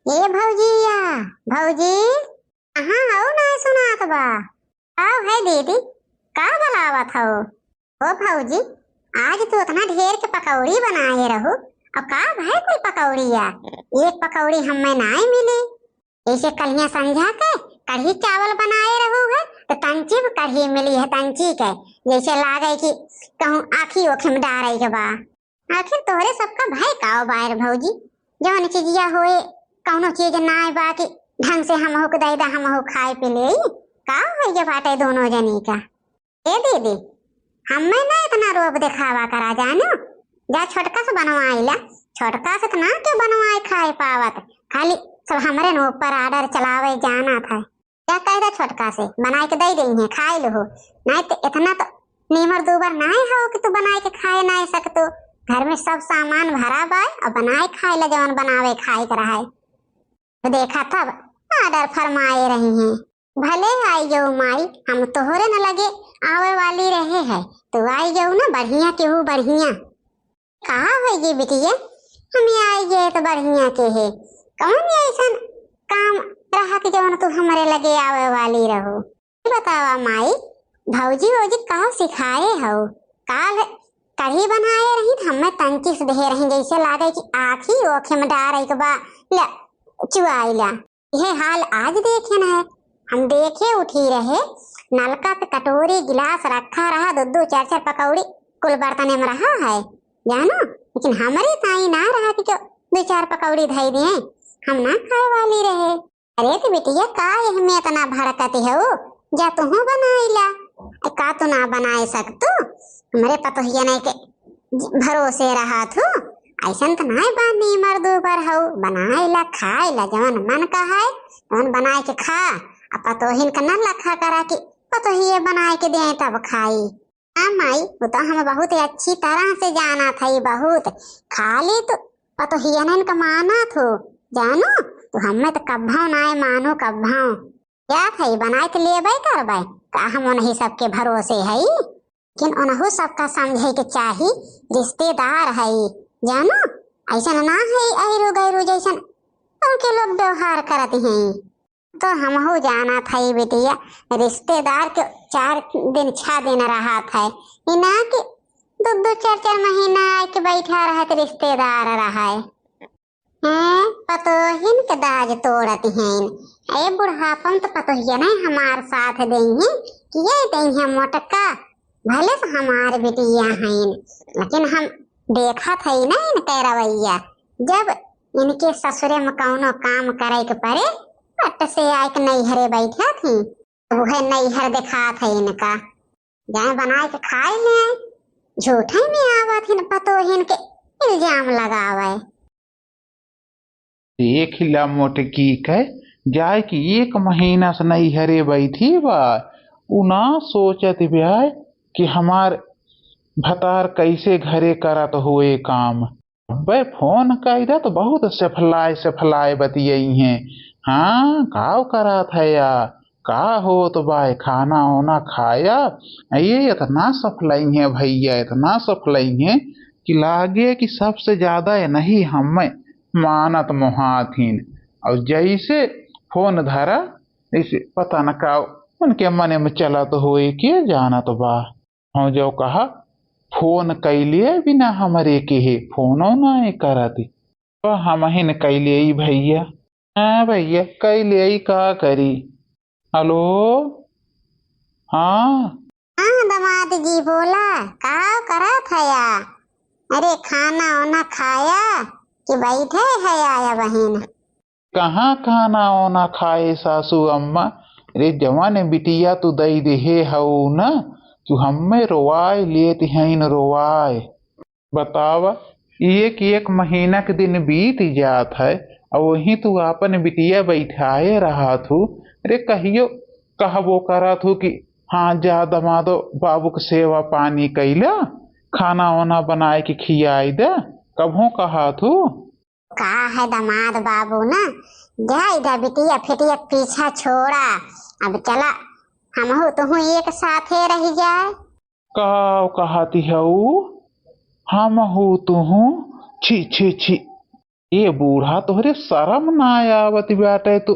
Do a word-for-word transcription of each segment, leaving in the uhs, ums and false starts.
ए भौजिया, भौजी, कहाँ हऊ, नाहीं सुनात बा? का है दीदी, का बलावत हऊ? ओ भौजी, आज तू उतना ढेर के पकौड़ी बनाए रहू, अब का भय कुल पकौड़िया? एक पकौड़ी हम्मे नाहीं मिली। जैसे कलिया संझा के कढ़ी चावल बनाए रहू है, तो तंची भी कढ़ी मिली है, तंची के, जैसे लागे कि कहूँ आँखी ओखे में डारे के बा। आखिर तोहरे सबका भय का बायर भौजी? जवन चिजिया होए, कौनो चीज नाय बा कि ढंग से हमहू के दे दा, हमहू खाए पी लेई। का होइगे बाटे दोनों जनी का? ए दीदी, हम्मे ना इतना रोब देखावा करा जानो, जा छोटका से बनवाई ला। छोटका से त ना क्यों बनवाए खाए पावत, खाली सब हमरे न ऊपर order चलावे जाना था। जा कह दे छोटका से, बनाए के दे देइहें, खाए लो हो। नाहीं तो इतना तो नीमर दूबर नाहीं हो कि तू बनाए के खाए नाहीं सकतो। घर में सब सामान भरा बाय और बनाए खाए ला जवन बनावे खाए के रहाए। तो देखा तब order फरमाए रही हैं। भले आई जाऊ माई, हम तोहरे न लगे आवे वाली रहे है, तू आई जाऊ ना बढ़िया केहू बढ़िया। कहा होइगी बिटिया, हम आई गए तो बढ़िया के है, कौन ऐसन काम रहा कि जवन तू हमरे लगे आवे वाली रहो? ये बतावा माई, भौजी वौजी का सिखाए हो? काल कढ़ी बनाए रही तो हमें तंचिस दे रही, जैसे लागे कि आँखी ओखे में डारे के बा, ले चुआई ला। यह हाल आज देखे न है, हम देखे उठी रहे, नलका पे कटोरी गिलास रखा रहा, दो दो चार चार पकौड़ी कुल बर्तने में रहा है, जानो। लेकिन हमरे ताई ना रहा कि जो दो चार पकौड़ी धई दिए, हम ना खाए वाली रहे। अरे तो बिटिया, का एहमे इतना भड़कत हो, जा तुहू बनाई ला। ए, का तू ना बनाए सकतू? हमरे पतोहिया नहीं के भरोसे रहा थू, ऐसन त नाय बा नीमर दूबर हऊ, बनाए ला खाए ला जवन मन कहाए तवन बनाए के खा, आ पतोहिन का न लखा करा कि पतोहिए बनाए के दे तब खाई। हाँ माई, वो तो हम बहुत अच्छी तरह से जाना था, बहुत खाली तो पतोहियनन का माना थू, जानो, तो हमें तो कब्भौ नाय मानो कब्भौ। क्या था, बनाए के लेबे करबे, का हम उन्हीं सबके भरोसे हई? लेकिन उनहु सबका समझे के चाही, रिश्तेदार हई, जानो, ऐसन ना है अहिरू गैरू जैसन उनके लोग व्यवहार करत हैं। तो हमहू जानत हई बिटिया, रिश्तेदार के चार दिन छह दिन रहत है, ई ना कि दो दो चार चार महीना आके बैठा रहत रिश्तेदार रहे। हैं, पतोहिन के दाज तोड़त हैं। ए बुढ़ापन तो पतोहिया नहीं हमार साथ देइहें, कि ये देइहें मोटका। भले से हमार बिटिया हैं, लेकिन हम देखत हई ना इनके रवैया। जब इनके ससुरे में कौनो काम करे के पड़े, पट से आके नैहरे बैठत ही, उहे नैहर देखात है इनका। जाए बनाए के खाए ले, झूठे में आवत हिन पतोहिन के इल्जाम लगावे। देख ला मोटकी के, जाए कि एक महीना से नैहरे बैठी बा, उ ना सोचत बा कि हमार भतार कैसे घरे करत होए काम। अबे फोन कई दा तो बहुत सेफलाए सेफलाए बतियई हैं। हाँ, काव करत है या, का होत बा, खाना ओना खाया? ये इतना सफलई है भैया, इतना सफलई है कि लागे कि सबसे ज्यादा ये नहीं हमें मानत मोहात हीन। और जैसे फोन धरा, जैसे पता न का उनके मने में चलत होए, के जानत बा। हाँ, जो कहा, फोन कैले बिना हमरे के है, फोनो नाय करत। तो हमहिन कैले ई भैया। हाँ भैया, कैले ई का करी। हेलो, हाँ। हाँ, दामाद जी, बोला, का करत हया? अरे, खाना ओना खाया कि बैठे हया या बहिन? कहाँ खाना ओना खाए सासू अम्मा? रे, जवन बिटिया तू दई देहे हऊ न, तू हम्मे रोवाए लेत हईन, रोवाए। बतावा, एक एक महीना के दिन बीत जात है, और वहीं तू आपन बिटिया बैठाए रहत हू। रे, कहियो कहबो करत हू कि हाँ, जा दमादो बाबू के सेवा पानी कैला, खाना ओना बनाए के खियाई दे, कबहू कहत हू? का है दामाद बाबू ना, जा इधर बिटिया फिटिया पीछा छोड़ा, अब चला हमहू तुहू एक साथे रह जाए। का कहती हऊ? हमहू तुहू? छी, छी, छी। ए बूढ़ा, तोहरे सरम ना आवत बाटे, तू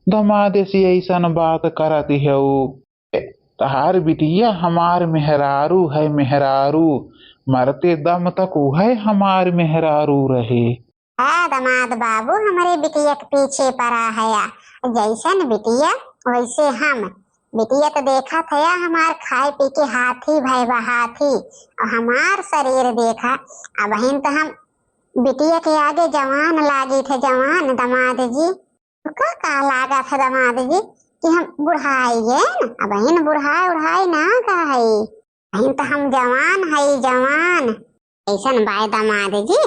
दमाद से अइसन बात करत हऊ। तहार बिटिया हमार मेहरारू है, मेहरारू। मरते दम तक उहै हमार मेहरारू रहे। आ दमाद बाबू हमरे बिटिया के पीछे परा हया। जइसन बिटिया वइसे हम। बिटिया त देखत हया हमार खाए पी के हाथी भय बा हाथी। अउर हमार शरीर देखा, अबहिन त हम बिटिया के आगे जवान लागित है, जवान दमाद जी। का, का लागत है दमाद जी कि हम बुढ़ाई गए न? अबहिन बुढ़ाई उढ़ाई ना का है, अबहिन त हम जवान है, जवान। अइसन बाय दमाद जी,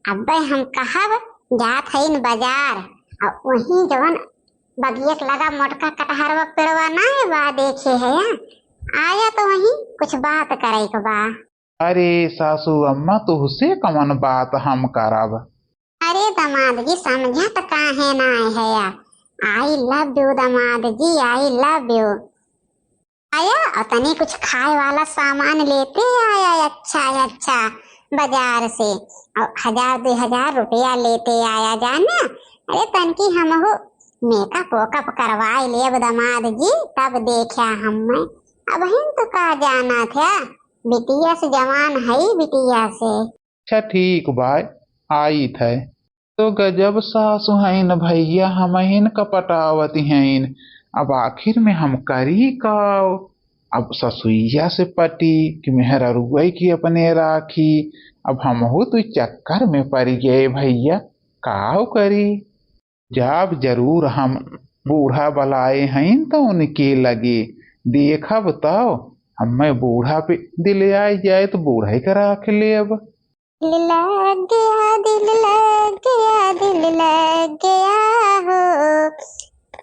अब्बे हम कहब जात हइन बजार, अउर वहीं जवन बगिया के लगा मोटका कटहरवा पेड़वा ना बा, देखे है, आया त वहीं कुछ बात करे के बा। अरे सासू अम्मा, तोहसे कवन बात हम करब? अरे दमाद जी, समझत काहे नाय हया? I love you दमाद जी, I love you। आया अउर तनी कुछ खाए वाला सामान लेते आया, अच्छा अच्छा, बजार से, अउर हजार दुइ हजार रुपया लेते आया जाना। अरे तनकी हमहू makeup वेकअप करवाए लेब दमाद जी, तब देख्या हम्मे। अबहिन तो का जानत है, बिटिया से जवान है, बिटिया से। अच्छा ठीक बाय, आइत है। तो गजब सासु हइन भइया, हमहिन का पटावत हइन। अब आखिर में हम करी काव? अब ससुइया से पटी कि मेहररुआ की अपने राखी? अब हमहू तो चक्कर में परि गए भइया, काव करी? जाब जरूर हम, बूढ़ा बलाए हइन त उनके लगे, देखब तउ हम्मे बूढ़ा पे दिल आइ जाए त बूढ़ा ही का राख लेब। दिल लग गया, दिल लग गया, दिल लग गया हो,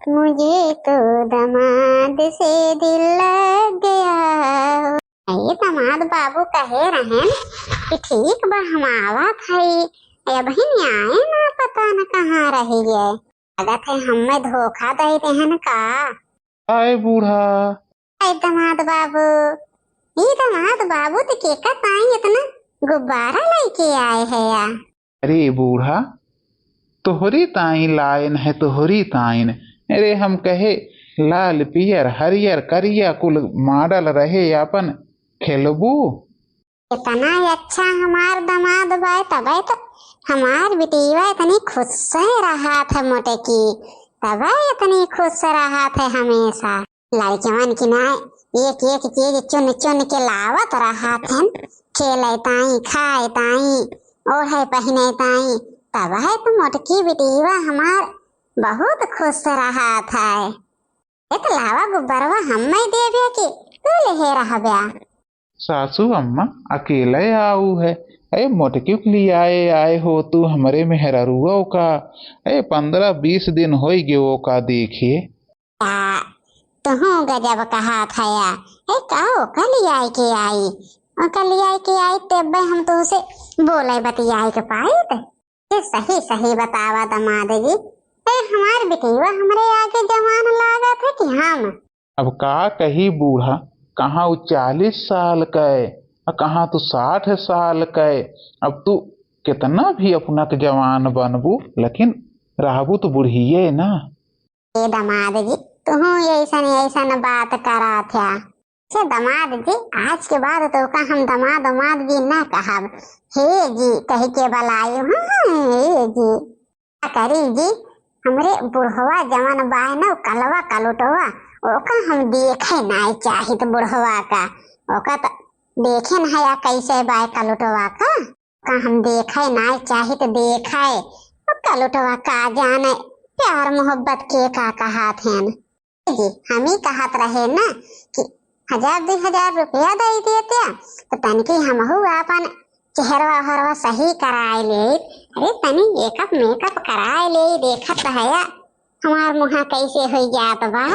मुझे तो दामाद से दिल लग गया हो। अरे दामाद बाबू कहे रहेन कि ठीक बा, हम आवत हई, अबहिन आए ना, पता न कहाँ रहि गए। लागत है हम्मे धोखा दइ देहन का। आए बूढ़ा। आए दामाद बाबू, ई दामाद बाबू त केका ताई इतना गुब्बारा लइके आए है या? अरे बूढ़ा, तोहरी ताई लायन है, तोहरी ताईन। अरे हम कहे लाल, पियर, हरियर, करिया कुल model रहे, आपन खेलबू? इतना अच्छा हमार दामाद बाय, तबे तो हमार बिटिया इतनी खुश रहत है मोटकी, तबे इतनी खुश रहत है हमेशा। लड़कवन की ना एक एक चीज चुन चुन के लावत रहत हन, खेले ताई, खाए ताई, ओढ़े पहिने ताई, तबे तो मोटकी बिटिया हमार बहुत खुश रहत है। ए त लावा गुब्बरवा हम्मे देबे कि तू लेहे रहब्या। सासू अम्मा अकेले आऊ है। ए मोटकी के लियाए आए हो तू हमरे मेहररुओ का। ए पन्द्रह बीस दिन होई गए ओका देखे। आ, तुहूँ गजब कहा थया। ए का ओका लियाए के आई? ओका लियाए के आई तब्बे हम तुहसे बोले बतियाए के पाइत। ये सही सही बतावा दामाद जी, ए हमार बिटिया हमरे आगे जवान लागत है कि हम? अब का कही बूढ़ा, कहाँ उ चालीस साल कै, आ कहाँ तू साठ साल कै। अब तू कितना भी अपना के जवान बनबू, लेकिन रहबू तो बुढ़िए ना। ए दामाद जी, तुहूँ ऐसन ऐसन बात करा थ्या। अच्छा दामाद जी, आज के बाद तोका हम दामाद उमाद जी ना कहब, हे जी कह के बलायु। हाँ, हे जी। का करी जी, हमरे बुढ़वा जवन बाय न, कलवा कलुटवा, ओका हम देखे नाय चाहित बुढ़वा का। ओका त देखे न है या कैसे बाय कलुटवा का, का हम देखे नाय चाहित देखे। ओ कलुटवा का जाने प्यार मोहब्बत के का कहात हैं। जी, हम ही कहत रहे ना कि हजार दुई हजार रुपया दे देते, तो तनकी हमहू आपन चेहरवा ओहरवा सही कराए लेइत। अरे, तनी makeup makeup कराए लेइत, देखत हया हमार मुहा कैसे होई जात बा।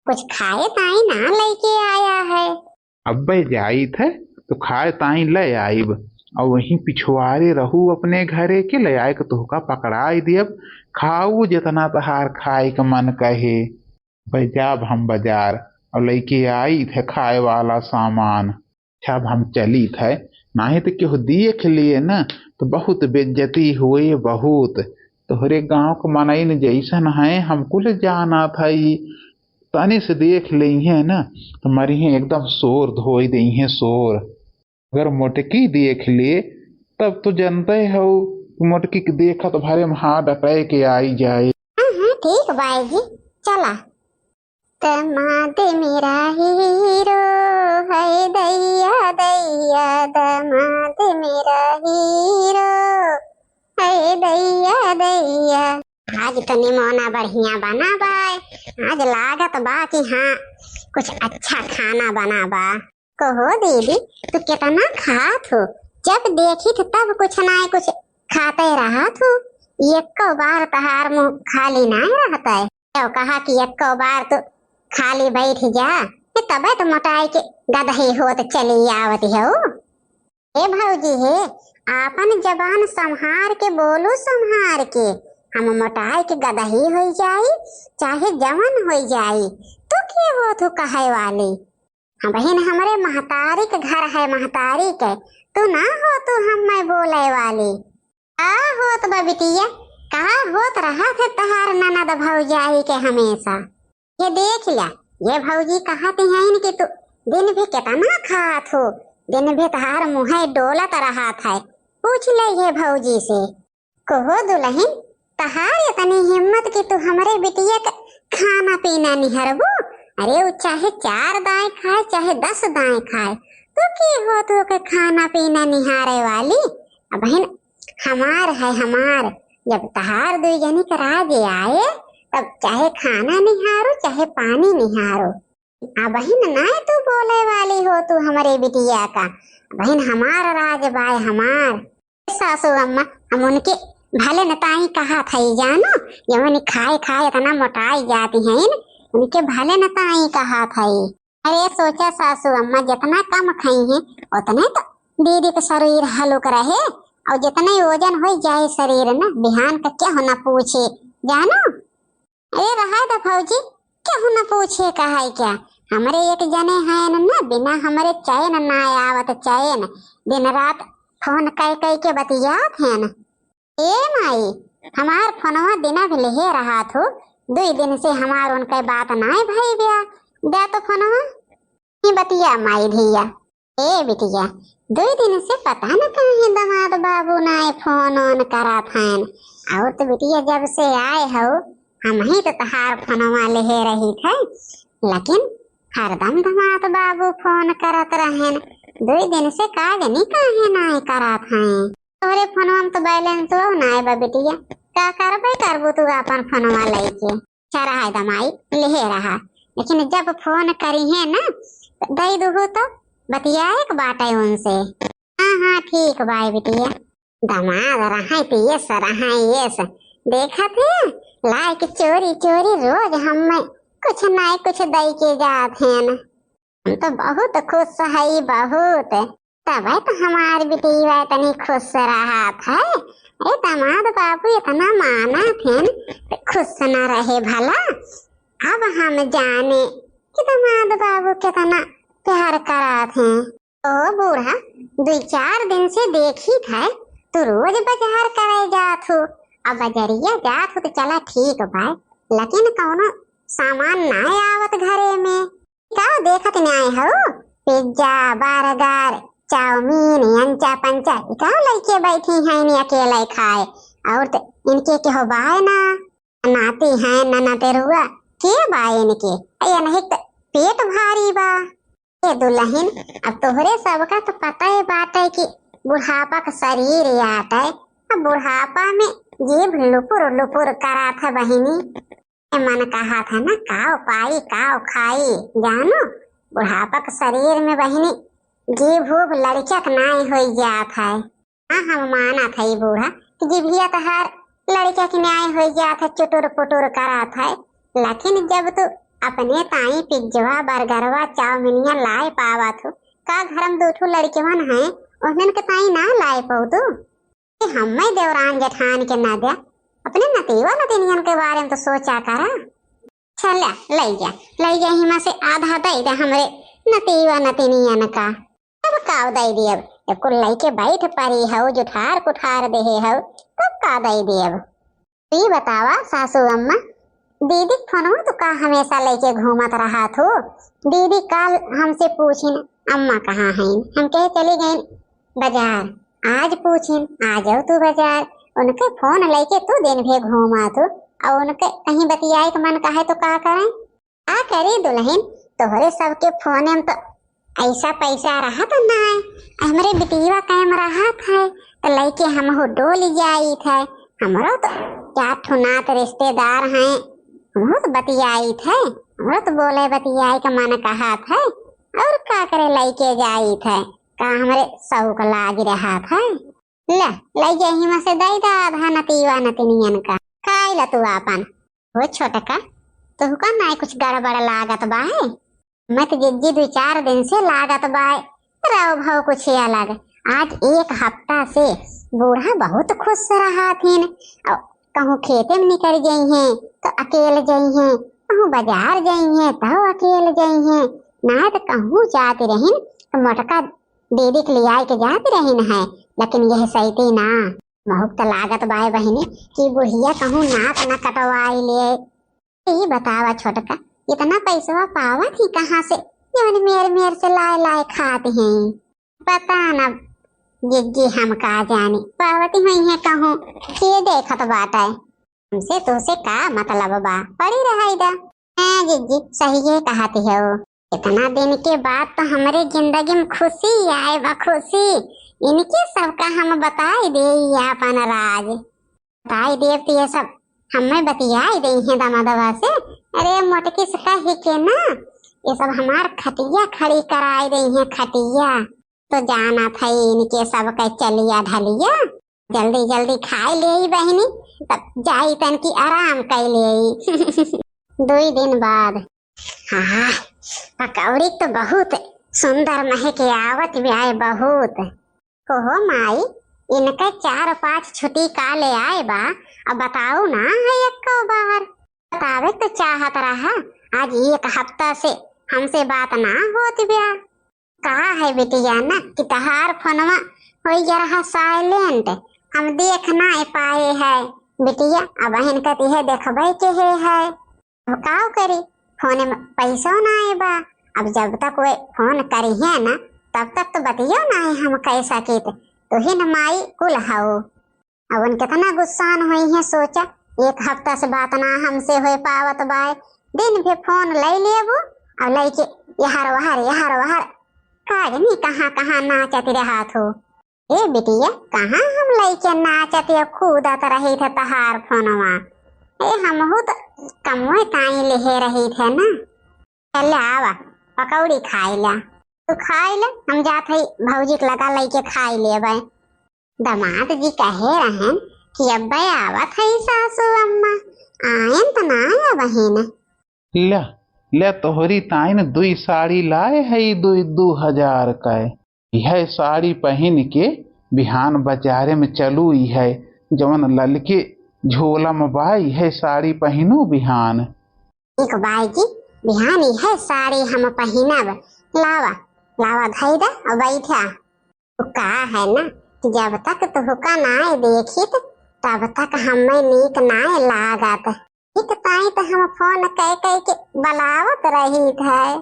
कुछ खाए ताई ना लइके आया है। अब्बे जाइत है तो खाए ताई ले आइब, और वहीं पिछुआरे रहू अपने घरे के, ले आए के तोहका पकड़ाई दियब, खाऊ जितना तहार खाए के मन कहे। भाई जाब हम बाजार और लइके आइत है खाए वाला सामान। अच्छा, अब हम चलित है, नाहीं तो केहू देख लिए ना, तो बहुत बेइज्जती होई, बहुत। तोहरे गाँव के मनई न जैसन है, हम कुल जानत हई। तनी से देख लेइहें ना, तो मरिहें एकदम सोर धोई देइहें, सोर। अगर मोटकी देख ले, तब तो जनते हऊ कि मोटकी के देखत भरे में heart attack आई जाए। हाँ, हाँ, ठीक बाई जी, चला। दमाद मेरा हीरो है दैया, दैया, दमाद मेरा हीरो है दैया, दैया। आज तो निमोना बढ़िया बना बाय, आज लागत बा कि हाँ, कुछ अच्छा खाना बना बा। कहो दीदी, तू कितना खात हो, जब देखी तो तब कुछ ना कुछ खाते रहत हो, एको बार तहार मुँह खाली ना रहता है। तो कहा कि एको बार तू खाली बैठ जा, ये तबे तो मोटाई के गदही होत चली आवत हो। ए भौजी हे, आपन जबान संभार के बोलू, संभार के। हम मोटाई के गदही होई जाई, चाहे जवन होई जाई, तू के हो तू कहे वाली? हाँ बहिन, हमरे महतारी के घर है, महतारी के, तू ना हो तू हम मैं बोले वाली। का होत बा बिटिया, का होत रहा थे तहार ननद भौजाई के हमेशा? ये देख लिया, ये भौजी कहत हैं कि तू दिन भी कितना खात हो, दिन भी तहार मुँहे डोलत रहत है। पूछ ले ये भौजी से। कहो दुलहिन, तहार इतनी हिम्मत कि तू हमरे बिटिया के खाना पीना निहरबू? अरे, वो चाहे चार दाएँ खाए, चाहे दस दाएँ खाए, तू के हो तू के खाना पीना निहारे वाली? अब बहिन, हमार है हमार, जब तहार दुई जनी के राज आए, तब चाहे खाना निहारो, चाहे पानी निहारो। आ बहिन, नाय तू बोले वाली हो तू हमरे बिटिया का, बहिन हमार राज बाय हमार। सासू अम्मा, हम उनके भले न ताई कहा थई जानो, जवन खाए खाए इतना मोटाई जाती हैं, उनके भले न ताई कहा थई। अरे सोचा सासू अम्मा, जितना कम खाई हैं, उतने तो दीदी के शरीर हलुक रहे, और जितने वजन हो जाए शरीर न, बिहान का केहू न पूछे, जानो। अरे रहा दा भौजी, केहू न पूछे कहाई क्या, हमरे एक जने हैं न, बिना हमरे चैन ना आवत चैन, दिन रात फोन कई कई के बतियात हैं न। ए माई, हमार फोनवा दिना भी लेहे रहत हो, दुई दिन से हमार उनके बात नाय भई ब्या। दे तो फोनवा। ई बतिया माई धिया। ए बिटिया, दुई दिन से पता न काहे दमाद बाबू नाय फोन ओन करत हैं। और तो बिटिया जब से आए हो, हम ही तो तहार फोनवा लेहे रही थे, लेकिन हरदम दमाद बाबू फोन करत रहेन। दुई दिन से का जनी काहे नाय करत हैं। तोहरे फोनवा में तो balance हो ना है बा बिटिया, का करबे करबू तू आपन फोनवा लइके? अच्छा रहा है दमाई, लेहे रहा, लेकिन जब फोन करी है ना, तो दई दुहू तो बतियाए के बाटे उनसे। हाँ हाँ ठीक बाय बिटिया। दमाद रहे तो ये स रहे ये स, देखत है लाइके चोरी चोरी रोज हमें कुछ ना कुछ दई के जात हैं। हम तो बहुत खुश हई, बहुत। तबे तो हमार बिटिया इतनी खुश रहत है। अरे दमाद बाबू इतना मानत हैं, तो खुश न रहे भला? अब हम जाने कि दमाद बाबू कितना प्यार करत हैं। ओ बूढ़ा, दुई चार दिन से देखी था, तू रोज बाजार करे जात हो। अब बजरिया जात हो तो चला ठीक बा, लेकिन कौनो सामान ना आवत घरे में। का देखत न्याय हो? पिज्जा, बर्गर, चाउमीन, अंचा पंचा, ई का लइके बैठी हैं नी अकेले खाए? और तो इनके केहू बाय ना, नाती हैं, ननतेरुआ, के बाय इनके? ये नहीं तो पेट भारी बा। ए दुलहिन, अब तोहरे सबका तो पता ही बाटे कि बुढ़ापा का शरीर आटे। अब बुढ़ापा में जीभ लुपुर लुपुर करात है बहिनी। ए मन कहा था ना, काव पाई, काव खाई, जानो, बुढ़ापा के शरीर में बहिनी, जीभ उभ लड़का के नाई होई जात है। हाँ, हम मानत है बूढ़ा कि जिभिया तहार लड़का के नाई होई जात है, चुटुर पुटुर करात है, लेकिन जब तू अपने ताई पिज्जवा, बर्गरवा, चाउमीनिया लाए पावत हो, का घर में दो ठो लड़केवन हैं, ओहन के ताई ना लाए पाऊ तू? कि हम्मे देवरान जेठान के ना द्या, अपने नतीवा नतिनियन के बारे में तो सोचा करा। अच्छा ल्या, लई जा, लई जा, हिमा से आधा दई दे हमरे नतीवा नतिनियन का। अब काव दई दियब, जब कुल लइके बैठ परी हउ, जुठार कुठार देहे हउ, तब का दइ देब? तू ही बतावा सासू अम्मा, दीदी के फोनवा तू का हमेशा लइके घूमत रहत हो? दीदी काल हमसे पूछिन, "अम्मा कहाँ हइन?" हम कहे, "चली गइन बाजार।" आज पूछिन, "आ जाओ तू बाजार।" उनके फोन लइके तू दिन भे घूमत हो, अउर उनके कहीं बतियाए के मन कहे तो का करें? का करी दुलहिन, तोहरे सबके फोने में तो ऐसा पैसा रहत ना है। हमरे बिटिया कायम रहत है, तो लइके हमहू डोल जाइत है। हमरो तो चार ठो नात रिश्तेदार हैं, हमहू तो बतियाइत है, हमरो तो बोले बतियाए के मन कहत है। अउर का करे लइके जाइत है, का हमरे शौक लाग रहत है? ले, लइ जाई हिमा से दइ दा आधा नतीवा नतिनियन का। खाई ला तू आपन। हो छोटका, तोहका नाई कुछ गड़बड़ लागत बा है? मत जिज्जी, दुइ चार दिन से लागत बा है। रहो भव कुछ अलग। आज एक हफ्ता से बूढ़ा बहुत खुश रहत हिन। अउ कहूँ खेते में निकल जइहें तो अकेल जइहें, कहूँ बाजार जइहें तो अकेल जइहें, ना तो कहूँ जात रहिन तो मोटका दीदी के लियाए के जात रहिन है, लेकिन यह सैती ना। महुक त लागत बाय बहिनी कि बुढ़िया कहूँ नाक न कटवाई ले। ई बतावा छोटका, इतना पैसवा पावत ही कहाँ से, जवन मेर मेर से लाए लाए खात हैं? पता न जिज्जी, हम का जानी, पावत ही हुई है कहूँ, के देखत बाटे। हमसे तोसे का मतलब बा, पड़ी रहाई दा। हाँ जिज्जी, सही ये कहत हो। इतना दिन के बाद तो हमरे जिंदगी में खुशी आए बा, खुशी। इनके सबका हम बताई देई आपन राज। बताई देब तो ये सब हमें बतियाई देई हैं दमादवा से। अरे मोटकी से कही के ना, ये सब हमार खटिया खड़ी कराई देई हैं, खटिया। तो जानत है इनके सबके चलिया ढलिया। जल्दी जल्दी खाई लेई बहिनी, तब जाई तनकी आराम कई लेई। दुई दिन बाद। हाँ, पकौड़ी तो बहुत सुंदर महके आवत बाय, बहुत। कहो माई, इनके चार पाँच छुट्टी का ले आए बा, अब बताओ ना है एको बार। बतावे तो चाहत रहा, आज एक हफ्ता से हमसे बात ना होत बा। का है बिटिया ना कि तहार फोनवा होई गया रहा silent, हम देख ना पाए है बिटिया। अब इनका तिहे देखबे के है, है। अब का करी, फोने में पैसो ना आए बा। अब जब तक वे फोन करी है ना, तब तक तो बतियो ना है हम कह सकित। तू ही न माई कुल हऊ। अब उन कितना गुस्सान हुई है, सोचा, एक हफ्ता से बात ना हमसे होए पावत बाय। दिन भे फोन लई लेबू, अब लइके यहर वहर, यहर वहर, का जानी कहाँ कहाँ नाचत रहत हो। ए बिटिया, कहाँ हम लइके नाचत या कूदत रही थे तहार फोनवा। ए, हमहू तो कमवे ताई लेहे रही थे ना। चल आवा, पकौड़ी खाई ला। तू खाई ले, हम जात हई भौजी के लगा लइके खाई लेबै। दामाद जी कहे रहन कि अब्बे आवत हई सासू अम्मा, आयन त ना आया बहिन। ल्या, ल्या तोहरी ताईन दुई साड़ी लाए हई, दुई दू हजार कै। यह साड़ी पहिन के बिहान बजारे में चलू, यह जवन ललके झोला में बा, यह साड़ी पहिनू बिहान। ठीक बाय जी, बिहान यह साड़ी हम पहिनब। लावा, लावा धई दा और बैठा। तो का है ना कि जब तक तुहका नाय देखित, तब तक हमें नीक नाय लागत। एक ताई तो हम फोन कह कह के बुलावत रही थे।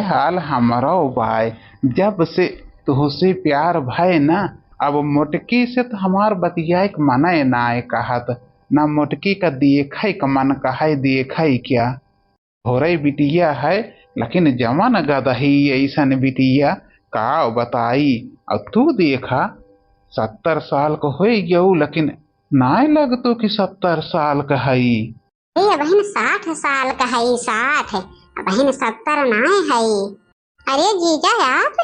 ए हाल हमरो बाय, जब से तुहसे प्यार भय ना, अब मोटकी से तो हमार बतियाए के मने नाय कहत, ना मोटकी का देखे के मन कहे, देखे क्या। होरई बिटिया है, लेकिन जवन गदही ऐसन बिटिया, का बताई। अब तू देखा, सत्तर साल क होई गऊ, लेकिन नाय लगतो कि सत्तर साल क हई। ए, अबहिन साठ साल क हई, साठ, अबहिन सत्तर नाय हई। अरे जीजा आप?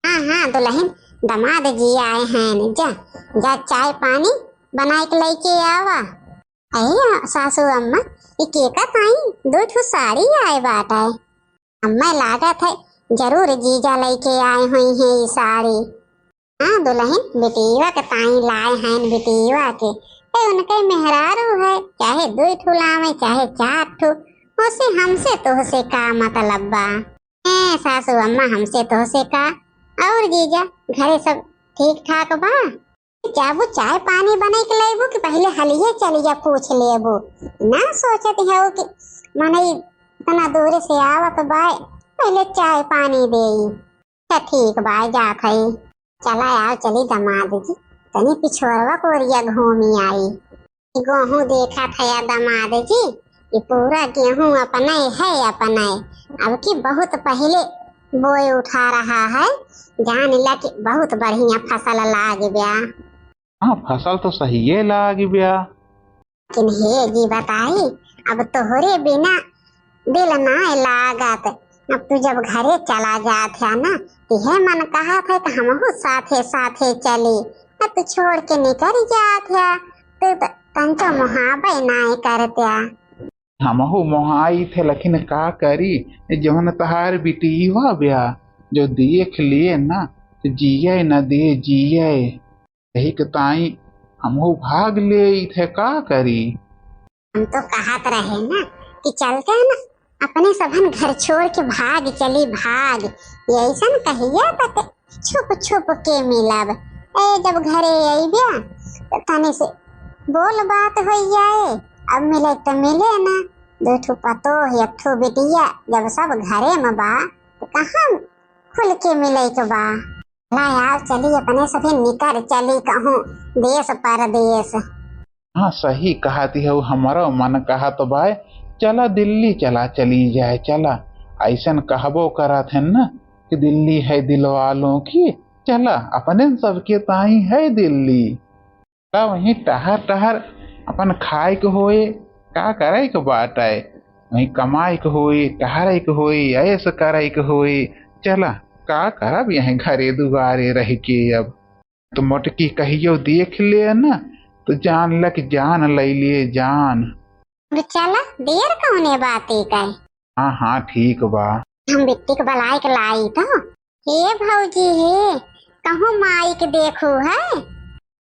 हाँ, हाँ, दुलहिन, दमाद जी आए हैं, जा, जा चाय पानी बनाए के लइके आवा। अरे सासू अम्मा, ई केका ताई दो ठो साड़ी आए बाटे। अम्मा लागत है जरूर जीजा लइके आए हुई हैं ई साड़ी। हाँ दुलहिन, बिटिया के ताई लाए हैं बिटिया के। ए उनके मेहरारू है, चाहे दो ठो लावे चाहे चार ठो, ओसे हमसे तोहसे का मतलब बा? ए सासू अम्मा, हमसे तोहसे का? और जीजा, घरे सब ठीक ठाक बा? जाबू चाय पानी बनाई के लेबू कि पहिले हलिये चलिया पूछ लेबू? ना सोचत हऊ कि मनई इतना दूर से आवत बा, पहिले चाय पानी देई। अच्छा ठीक बा, जात हई। चला आओ, चली दमाद जी, तनी पिछोरवा कोरिया घूमी आई। गेहूं देखत हया दमाद जी, ये पूरा गेहूं अपने है, अपने। अब की बहुत पहिले बोए उठा रहा है, जान ला कि बहुत बढ़िया फसल लाग ब्या। हाँ, फसल तो सहिए लाग ब्या। लेकिन हे जी बताई, अब तोहरे बिना दिल नाय लागत। अब तू जब घरे चला जात है ना, तिहे मन कहत है कि हमहू साथे साथे चली। अब तू छोड़ के निकल जात है, तू त तंचो मोहाबे नाय करत्या। हमहू मोहाई थे, लेकिन का करी, जौन तहार बिटिया ब्या, जो देख लिए ना, तो जिए न दे, जिए। यही के ताई हमहू भाग ले थे, का करी। हम तो कहत रहे ना कि चलते हैं ना, अपने सबन घर छोड़ के भाग चली, भाग। ये ऐसन कहिया तक छुप छुप के मिलब। ए, जब घरे अइब्या, त तनी से बोल बात होई जाए। अब मिले त मिले ना, दो ठो पतोह, एक ठो बिटिया, जब सब घरे में बा, त कहाँ खुल के मिले के बा? ला यार, चली अपने सभी निकर चली कहूँ देश परदेश। हाँ, सही कहत हऊ, हमरो मन कहत बाय, चला दिल्ली चला चली जाए, चला। ऐसन कहबो करत हैं न कि दिल्ली है दिल वालों की, चला, अपने सबके ताई है दिल्ली। चला वहीं टहर टहर अपन खाए के होए, का करे के बाटे, वहीं कमाए के होए, टहरे के होए, ऐश करे के होए। चला, का करब यहीं घरे दुआरे रह के अब। तो मोटकी कहियो देख ले न, तो जान ल कि जान लइ लिए जान। तो चला, देर कौने बाते का है? हाँ, हाँ, ठीक बा। हम बिट्टी के बलाए के लाई तो। हे भौजी हे, कहूँ माई के देखू है?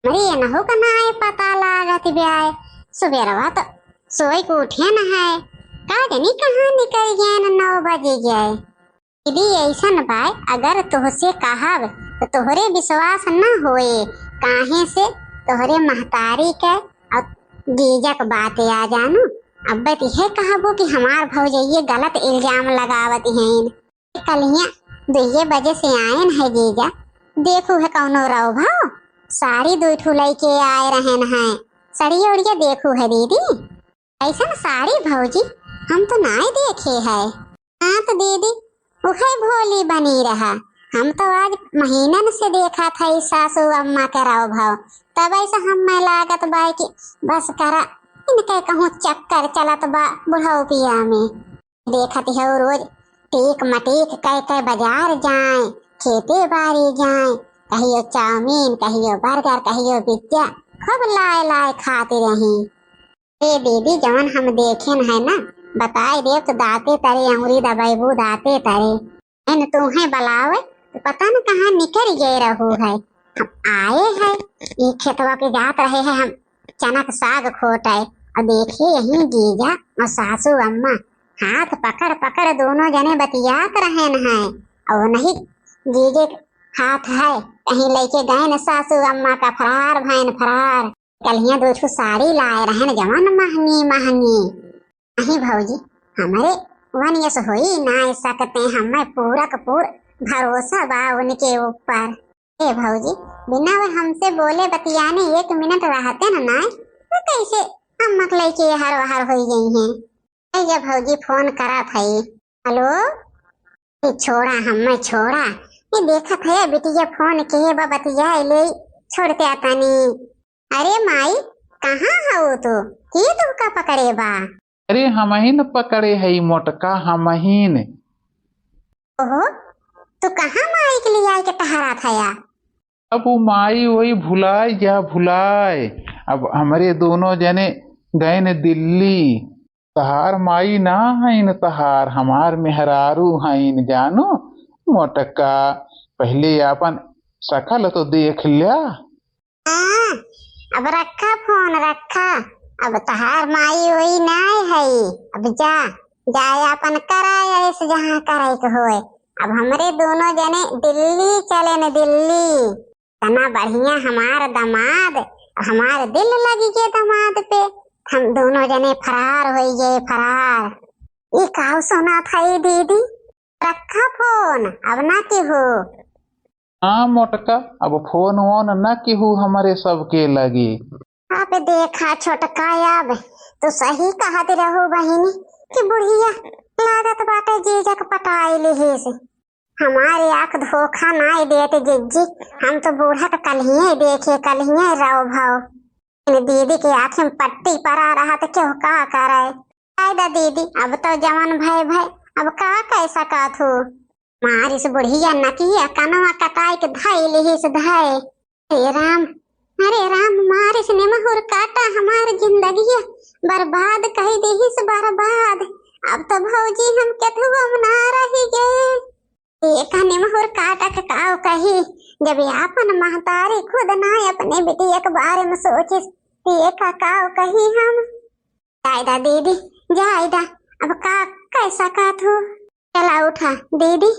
हमरे एनहू का नाय पता लागत ब्याय। सुबेरवा तो सोई के उठे न है। का जानी कहाँ निकल गए न, नौ बजे गए। दीदी, ऐसन बाय, अगर तोहसे कहब, तो तोहरे विश्वास न होए, काहे से तोहरे महतारी के और जीजा के बात आ जानू। अब बस इहे कहबो कि हमार भौजइये गलत इल्जाम लगावत हैं। कलिया दुइये बजे से आयन है जीजा, देखू है कौनो रौ भाव, साड़ी दुई ठू लइके आए रहन हैं, सड़िया उड़िया देखू है दीदी। ऐसन साड़ी भौजी हम तो नाय देखे है। हाँ तो दीदी, उहे भोली बनी रहा। हम तो आज महीनन से देखत हई सासू अम्मा के रौ भाव, तब ऐसा हम्मे लागत बा कि बस करा, इनके कहूँ चक्कर चलत बा बुढ़ौतिया में। देखत हऊ रोज टीक मटीक कह के बाजार जाए, खेते बारी जाए, कहियो चाउमीन, कहियो बर्गर, कहियो पिज्जा, खूब लाए लाए खाती रही। ए दीदी, जवन हम देखेन है ना, बताए देब तो दाँते तरे अंगुरी दबैबू दाँते तरे। इन तूहे बलावे तो पता न कहाँ निकल गए रहू है। हम आए है, ई खेतवा के जात रहे है हम चनक साग खोटे, और देखिए यहीं जीजा और सासू अम्मा हाथ पकड़ पकड़ दोनों जने बतियात रहेन है, और नहीं जीजे के हाथ है कहीं लेके गए न सासू अम्मा का फरार भैन फरार। कलिया दो ठो साड़ी लाए रहन जवन महंगी महंगी। नहीं भौजी, हमरे वन यस होई ना सकते, हमें पूरा का पूर भरोसा बा उनके ऊपर। ए भौजी, बिना वो हमसे बोले बतियाने एक मिनट रहते न नाय, तो कैसे हम मकलई के हर वहर होई गई हैं? ए ये भौजी फोन करत हई। हेलो, ए छोड़ा, हमें छोड़ा। ये देखत है बिटिया फोन के बा, बतिया ले, छोड़ते आतानी। अरे माई, कहाँ हऊ तू? के तुमका पकड़े बा? अरे हमहिन पकड़े हई मोटका, हमहिन। ओहो, तू कहाँ माई के लियाए के टहरा थया? अब उ माई वही भुलाए जा भुलाए। अब हमरे दोनों जने गए न दिल्ली। तहार माई ना हईन तहार, हमार मेहरारू हईन जानू। मोटका, पहिले आपन शकल तो देख ल्या। हाँ, अब रखा फोन, रखा। अब तहार माई ओई नाय हई। अब जा, जाए आपन कराए ऐश जहाँ करे के होए। अब हमरे दोनों जने दिल्ली चले न, दिल्ली। इतना बढ़िया हमार दामाद, हमार दिल लगी गए दामाद पे। हम दोनों जने फरार होई गए, फरार। ई काऊ सुनात है दीदी? रखा फोन, अब ना केहू। हाँ मोटका, अब फोन वोन ना केहू हमरे सबके लगी। अब देखा छोटका, अब तू सही कहत रहू बहिनी कि बुढ़िया लागत बाटे जीजा के पटाई लिहिस। हमारी आँख धोखा नाई देत जिज्जी, हम तो बूढ़ा के कल्हिये देखे, कल्हिये रहो भाव। इन दीदी के आँख में पट्टी परा रहा तो केहू का करे। आय दा दीदी, अब तो जवन भय भय, अब का कह सकत हूँ। मारिस बुढ़िया नकिया कनवा कटाई के धई लिहिस धई। अरे राम, अरे राम, मारिस निमहुर काटा हमार जिंदगिया बर्बाद कह देहिस बर्बाद। अब तो भौजी हम केथुआ में ना रही गे। एका निमहुर काटा के काव कही, जब ये आपन महतारी खुद ना अपने बिटिया के बारे में सोचिस, तो एका काव कही हम। जाय दा दीदी, जाय दा, अब का कह सकत हूँ। चला उठा दीदी,